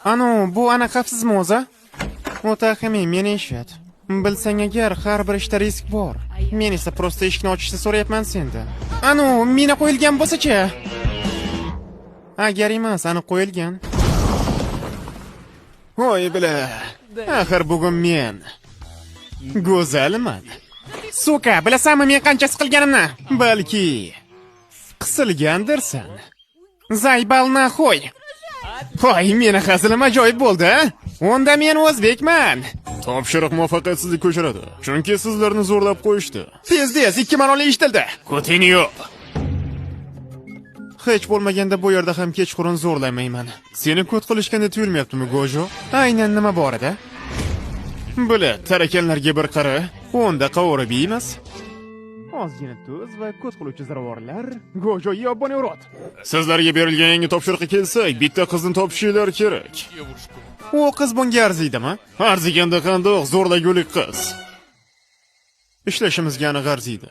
Anu, bu ana xavfsizmi o'zi? Mutahimin, meni eshit. Bilsang agar, har bir ishda risk bor. Men esa просто eshikni ochishni so'rayapman sendan. Anu, mina qo'yilgan bo'lsa-chi? Agar emas, aniq qo'yilgan. Voy бля. Axir bugun men go'zalman. Сука, bilasanmi men qancha siqilganimni? Balki qisilgandirsan. Заебал нахуй. Voy, meni hazilim ajoyib bo'ldi, a? Unda men o'zbekman. Topshiriq muvaffaqiyatsizlik ko'chiradi, chunki sizlarni zo'rlab qo'yishdi. Tez-tez, ikki maroli eshitildi. Ko'tingni yop. Hech bo'lmaganda bu yerda ham kechqurun zo'rlamayman. Seni ko't qilishganda tuyulmayaptimi, Gojo? Aynan nima bor edi? Бля, таракан larga bir qara. Onda qovurib yeymiz. Ozgina tuz va ko't qiluvchi ziravorlar. Gojo, ёбаный рот. Sizlarga berilgan yangi topshiriqqa kelsak, bitta qizni topishinglar kerak. U qiz bunga arziydimi? Arziganda qandoq, zo'rlagulik qiz. Ishlashimizga aniq arziydi.